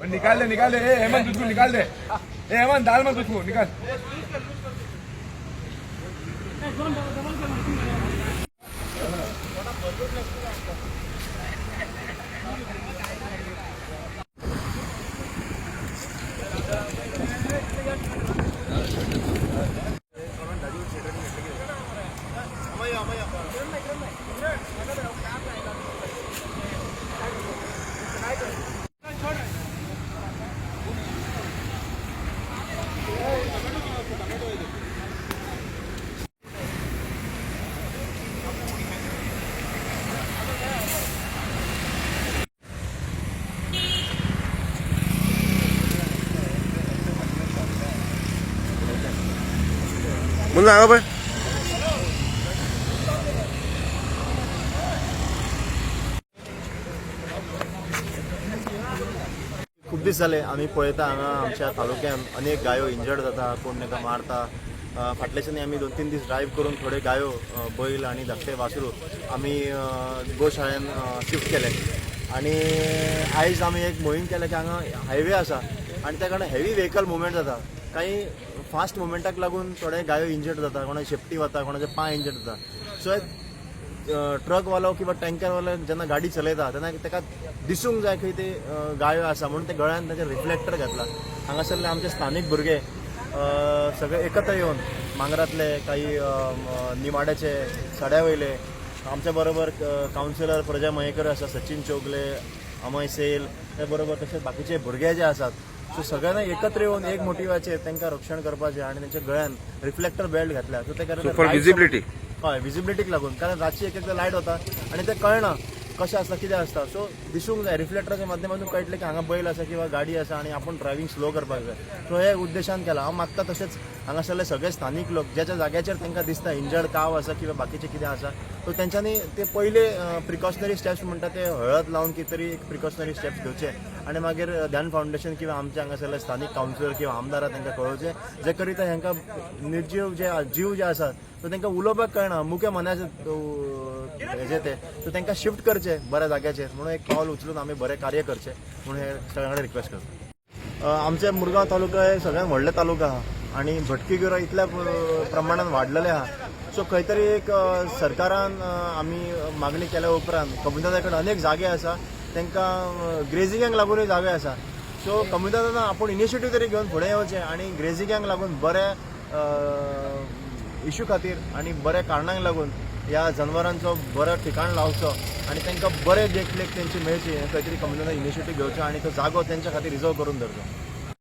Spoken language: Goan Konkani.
निकाल दे, निकाल दे. ए हेमंत, उसको निकाल दे. ए हेमंत, डाल मत उसको, निकाल. मुन्ना हांगा पळय. खूब दीस जाले आमी पळयता, हांगा आमच्या तालुक्यान अनेक गायो इंजर्ड जाता, कोण तांकां मारता. फाटल्या दिसांनी आमी 2-3 दीस ड्रायव्ह करून थोडे गायो, बैल आनी धाकटे वासरू आमी गोशाळेन शिफ्ट केले आनी आयज आमी एक मोहीम केल्या की हांगा हायवे आसा आनी त्या कारणान हेवी व्हेकल मुवमेंट जाता. काही फास्ट मुवमेंटाक लागून थोडे गायो इंजर्ड जाता, कोणाचे शेपटी वता, कोणाचे पांय इंजर्ड जाता. सो ट्रकवालो किंवा टँकरवालो जेन्ना गाडी चलयता तेन्ना ताका दिसूंक जाय खंय ते गायो आसा म्हणून ते गळ्यान ताचे रिफ्लेक्टर घातला. हांगासरले आमचे स्थानीक भुरगे सगळे एकत्र येवन मांगरातले काही, निमाड्याचे, सड्या वयले, आमच्या बरोबर कावन्सिलर प्रजा मयेकर आसा, सचिन चोगले, अमय सेल, ते बरोबर तशेंच बाकीचे भुरगे जे आसात, सो सगळ्यांना एकत्र येवन एक मोटिवाचेर तांकां रक्षण करपाचें आनी तेंच्या गळ्यान रिफ्लेक्टर बेल्ट घातल्या. सो ते सो फॉर विजिबिलिटी. हय, विजिबिलिटीक लागून, कारण रातची एक एकदां लायट वता आनी ते कळना कशें आसता, कितें आसता. सो दिसूंक जाय, रिफ्लेक्टराच्या माध्यमातून कळटलें की हांगा बैल आसा किंवा गाडी आसा आनी आपूण ड्रायव्हिंग स्लो करपाक जाय. सो हे उद्देशान केलां. हांव मागता, तशेंच हांगासरले सगळे स्थानीक लोक ज्याच्या जाग्याचेर तांकां दिसता इंजर्ड काव आसा किंवा बाकीचें कितें आसा, सो तेंच्यांनी ते पयले प्रिकॉशनरी स्टेप्स म्हणटा ते हळद लावन कितें तरी एक प्रिकॉशनरी स्टेप्स घेवचे आनी मागीर ध्यान फावंडेशन किंवा आमच्या हांगासरले स्थानीक कावन्सिलर किंवा आमदारां तांकां कळोवचें, जे करिता हांकां निर्जीव जे जीव जे आसात सो तांकां उलोवपाक कळना, मुख्या मनाचे हेजे ते, सो तांकां शिफ्ट करचे बऱ्या जाग्याचेर म्हणून एक पावल उचलून आमी बरें कार्य करचें म्हणून हे सगळ्यां कडेन रिक्वेस्ट करता. आमचे मुरगांव तालुका हे सगळ्यात व्हडले तालुका आहा आनी भटकी गुरां इतल्या प्रमाणान वाडलेले आहा. सो खंय तरी एक सरकारान आमी मागणी केल्या उपरांत कम्युनिटां कडेन अनेक जागे आसा, तांकां ग्रेजिंगाक लागूनय जागे आसा. सो कम्युनिटान आपूण इनिशिएटीव तरी घेवन फुडें येवचें आनी ग्रेजिंगाक लागून बऱ्या इशू खातीर आनी बऱ्या कारणांक लागून ह्या जनवरांचो बरो ठिकाण लावचो आनी तांकां बरे देखरेख तेंची मेळची, हें खंय तरी कम्युनिटान इनिशिएटीव घेवचो आनी तो जागो तेंच्या खातीर रिजर्व करून दवरचो.